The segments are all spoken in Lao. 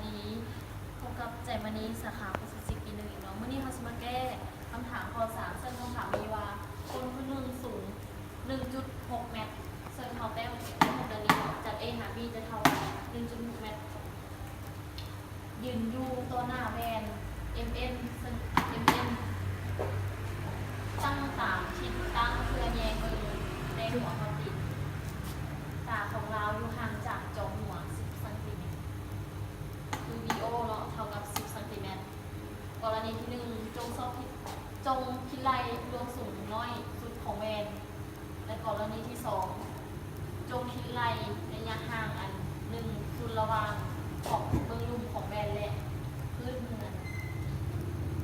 ນີ້ ພົບກັບໃຈມະນີ ສາຂາໂຄສະຊິກປີໜຶ່ງອີກເນາະ. ມື້ນີ້ເຮົາຊິມາແກ້ຄຳຖາມຂໍ້ສາມ ເຊິ່ງຄຳຖາມມີວ່າ ຄົນຜູ້ໜຶ່ງສູງໜຶ່ງຈຸດຫົກແມັດ ເຊິ່ງເຮົາແຕ້ມໄດ້ດັ່ງນີ້ເນາະ ຈາກ A ຫາ B ຈະເທົ່າກັບໜຶ່ງຈຸດຫົກແມັດ ຢືນຢູ່ຕໍ່ໜ້າແວ່ນ ເອັມເອັນ ເຊິ່ງ ເອັມເອັນ ຕັ້ງຕາມທິດຕັ້ງເພື່ອແຍງເບິ່ງແຕ່ຫົວຮອດຕີນ. ຕາຂອງລາວຢູ່ຫ່າງຈາກຈອມຫົວສິບຊັງຕີແມັດ ຄື B O ເນາະ ເທົ່າກັບສິບຊັງຕີແມັດ. ກໍລະນີທີໜຶ່ງ ຈົ່ງຊອກ ຈົ່ງຄິດໄລ່ລວມສູງນ້ອຍສຸດຂອງແວ່ນ ແລະ ກໍລະນີທີສອງ ຈົ່ງຄິດໄລ່ໄລຍະຫ່າງອັນໜຶ່ງສຸດລະຫວ່າງຂອບເບື້ອງລຸ່ມຂອງແວ່ນ ແລະ ພື້ນເຮືອນ.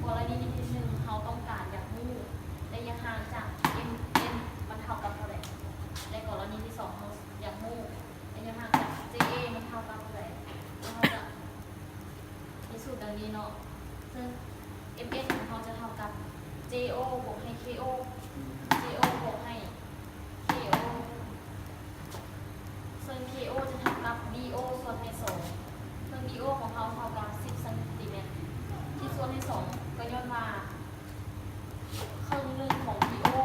ກໍລະນີທີໜຶ່ງ ເຮົາຕ້ອງການຢາກຮູ້ໄລຍະຫ່າງຈາກ M N ມັນເທົ່າກັບເທົ່າໃດ ແລະ ກໍລະນີທີສອງ ເຮົາຢາກຮູ້ໄລຍະຫ່າງຈາກ J A ມັນເທົ່າກັບເທົ່າໃດ ແລ້ວເຮົາຈະ ມີສູດດັ່ງນີ້ເນາະ ເຊິ່ງ M S ຂອງເຮົາຈະເທົ່າກັບ J O ບວກໃຫ້ K O, J O ບວກໃຫ້ K O ເຊິ່ງ K O ຈະເທົ່າກັບ B O ສ່ວນໃຫ້ສອງ ເຊິ່ງ B O ຂອງເຮົາເທົ່າກັບສິບຊັງຕີແມັດ ທີ່ສ່ວນໃຫ້ສອງ ກໍຍ້ອນວ່າເຄິ່ງໜຶ່ງຂອງ B O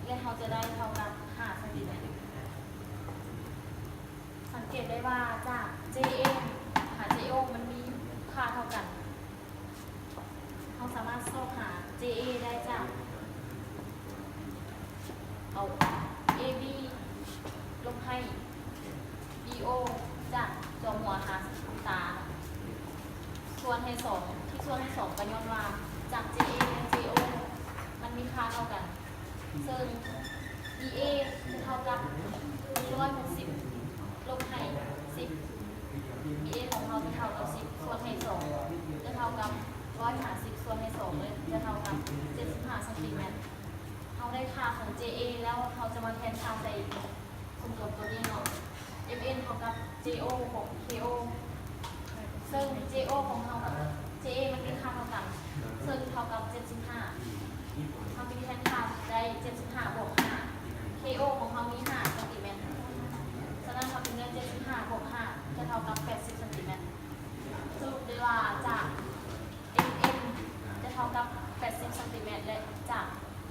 ແລະ ເຮົາຈະໄດ້ເທົ່າກັບຫ້າຊັງຕີແມັດ. ສັງເກດໄດ້ວ່າຈາກ J A ຫາ J O ມັນມີຄ່າເທົ່າກັນ. ເຮົາສາມາດຊອກຫາ J A ໄດ້ຈາກ ເອົາ A B ລົບໃຫ້ B O ຈາກຈອມຫົວຫາຕາ ສ່ວນໃຫ້ສອງ ທີ່ສ່ວນໃຫ້ສອງ ກໍຍ້ອນວ່າຈາກ J A ແລະ J O ມັນມີຄ່າເທົ່າກັນ. ເຊິ່ງ B A ຈະເທົ່າກັບໜຶ່ງຮ້ອຍຫົກສິບລົບໃຫ້ສິບ B A ຂອງເຮົາຈະເທົ່າກັບສິບ ສ່ວນໃຫ້ສອງ ຈະເທົ່າກັບຮ້ອຍຫ້າສິບ ສ່ວນໃຫ້ສອງ ແລະ ຈະເທົ່າກັບເຈັດສິບຫ້າຊັງຕີແມັດ. ເຮົາໄດ້ຄ່າຂອງ J A ແລ້ວ ເຮົາຈະມາແທນຄ່າໃສ່ສົມຜົນຕົວນີ້ເນາະ M N ເທົ່າກັບ J O ບວກ K O ເຊິ່ງ J O ຂອງເຮົາກັບ J A ມັນມີຄ່າເທົ່າກັນ ເຊິ່ງເທົ່າກັບເຈັດສິບຫ້າ ເຮົາຈຶ່ງແທນຄ່າໄດ້ເຈັດສິບຫ້າບວກຫ້າ K O ຂອງເຮົາມີຫ້າຊັງຕີແມັດ ສະນັ້ນເຮົາຈຶ່ງໄດ້ເຈັດສິບຫ້າບວກຫ້າ ຈະເທົ່າກັບແປດສິບຊັງຕີແມັດ. ສະຫຼຸບໄດ້ວ່າຈາກ M N ຈະເທົ່າກັບແປດສິບຊັງຕີແມັດ ແລະ ຈາກ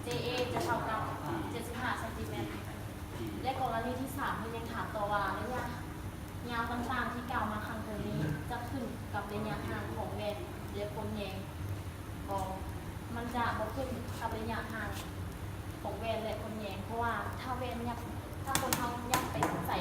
J A ຈະເທົ່າກັບເຈັດສິບຫ້າຊັງຕີແມັດ. ແລະ ກໍລະນີທີສາມ ເພິ່ນຍັງຖາມຕໍ່ວ່າ ໄລຍະຍາວຕ່າງໆທີ່ກ່າວມາຂ້າງເທິງນີ້ ຈະຂຶ້ນກັບໄລຍະຫ່າງຂອງແວ່ນ ແລະ ຄົນແຍງ ບໍ່? ມັນຈະບໍ່ຂຶ້ນກັບໄລຍະຫ່າງຂອງແວ່ນ ແລະ ຄົນແຍງ ເພາະວ່າຖ້າແວ່ນຍັບ ຖ້າຄົນເຮົາຍັບໄປໃສ